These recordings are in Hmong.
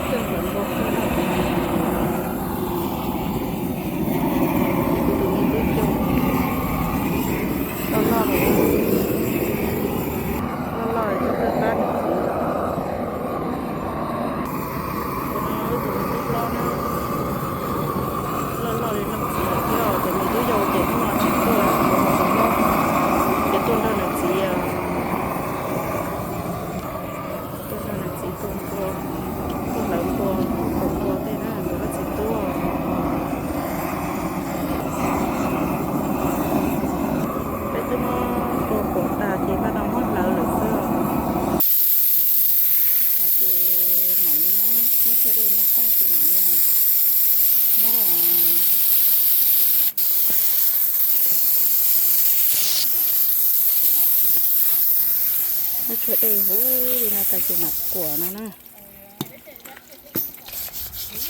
Coj hlawv npua kawg na. Kuv tus me tub coj loj loj, loj loj coj kawg qab nws txiv. Kuv no wb tus me tub hlob na, loj loj li leej txiv lawm thiab, ces me tub yau ces hnub no tsis tuaj, kuv tus hlob ces tuaj nrog nws txiv, tuaj nrog nws txiv tua npua, tuaj hlawv npua, tua npua tej na, nws tus txiv tuaj. Peb twb muab tua puas tas ces pab no muab hlawv lawm xwb. Ces mam li muab, muab tshuaj dej no tag ces mam li muab muab tshuaj dej huv li no tas ces mam kuam no na. Ces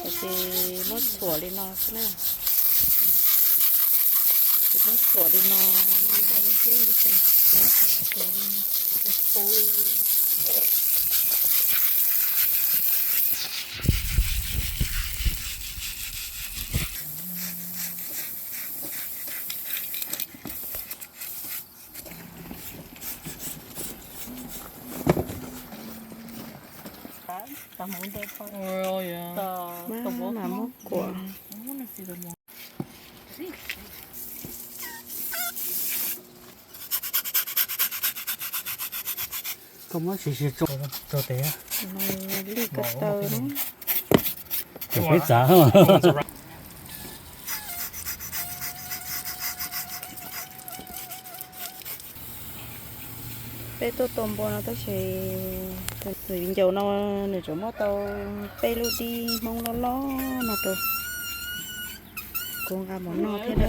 muab txhuam li no xwb na. Ces muab txhuam li no. Mas muab kuam. Koj muab siv siv tso, tso tes. Lij ko taw na. Peb txav. Peb tuaj tua npua no tab sis tus viv ncaus no nws tsuas muab tau peb lub dib Hmoob loj loj no rau kuv nqa mus noj thiab na.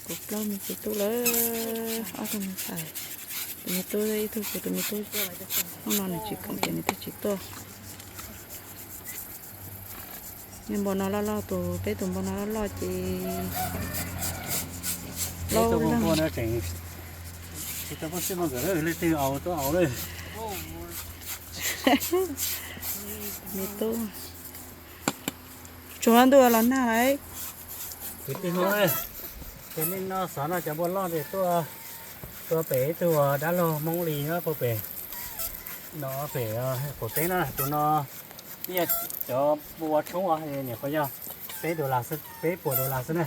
Kuv plaub me txiv tub lawm, ob tug me ntxhais, tus me tub ib tug, kuv tus me tub, hnub no nws tsis khoom ces nws thiaj tsis tuaj. Niag npua no loj loj, tus peb tus npua no loj loj ces, peb tus npua no tseem tsis tau pab xib mos nkawd leej twg aus tuaj aus lawm. Me tub, tsuag ntuj los nag lauj. Kwv tij Hmoob, ces nej no xav noj cov npua loj ces tuaj, tuaj pem ib tug dab laug Hmoob Lis nyob puag pem, no pem qaum teb na. Tus no ib yam cov npua tshoob os, nyuam qhuav yog peb dollar xwb, peb puas dollar xwb na.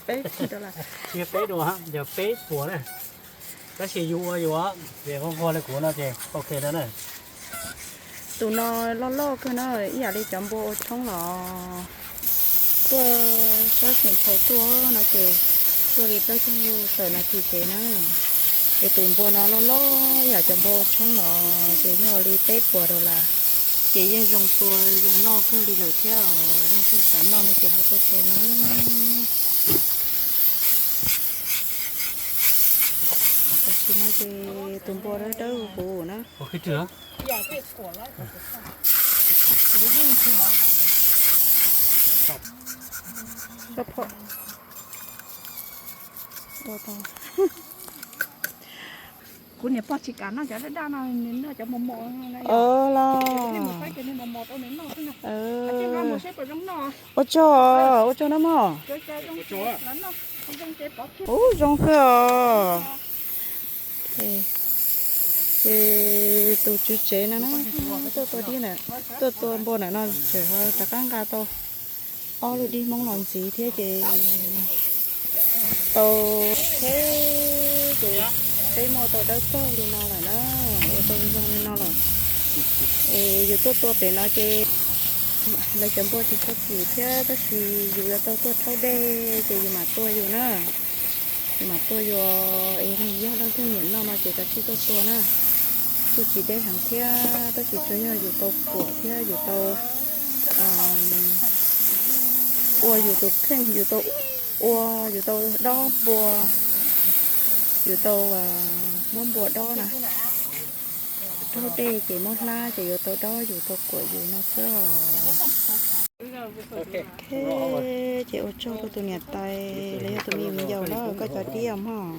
Tsis yog peb dollar, yog peb puas na. Tab sis yus ua yus, vim nquag li kuv no ces ok lawm na. Tus no loj loj kawg na, ib yam li cov npua ua tshoob los tuaj sab xeem thaum tuaj no ces tuaj li plaub caug tawm nas this tsev na. Es tus npua no loj loj yam cov npua ua tshoob los ces yog li peb puas dollar, ces yeej zoo tua zoo noj kawg li lawm thiab os. Leej twg xav noj no ces ho tuaj tua na. Tam sim no ces tus npua dawb dawb huv huv na. Kuv niam pog tsis kam noj cov daj daj no, nws noj cov mos mos. Los ua tsaug, ua tsaug na mog. Ub, zoo kawg os. Ces tus tswv tsev no na, tuaj tua dib na, tuaj tua npua ntawm no tseem ho rov qab nqa tau ob lub dib Hmoob los ntxiv thiab ces tau, ces peb muaj tau dawb paug li no lawm na, ua tau zoo li no lawm. Es yus tuaj tua pem no ces lawv cov npua tsis tshua kim thiab, tab sis yus yuav tau tuaj rhaub dej ces yus mam tua yus na. Yus mam tua yus, es yog leej twg nyiam noj no ces kav tsij tuaj tua na. Kuj tsis deb heev thiab, tab sis tsuas yog yus tau kuam thiab yus tau ua yus tus kheej, yus tau ua, yus tau dob npua, yus tau muab npua dob na. Rhaub dej ces muab hlab ces yuav tau dob yus tau kuam yus no xwb os. Ces ua tsaug rau tus niam tais los yog tus me viv ncaus na, koj cov dib mog.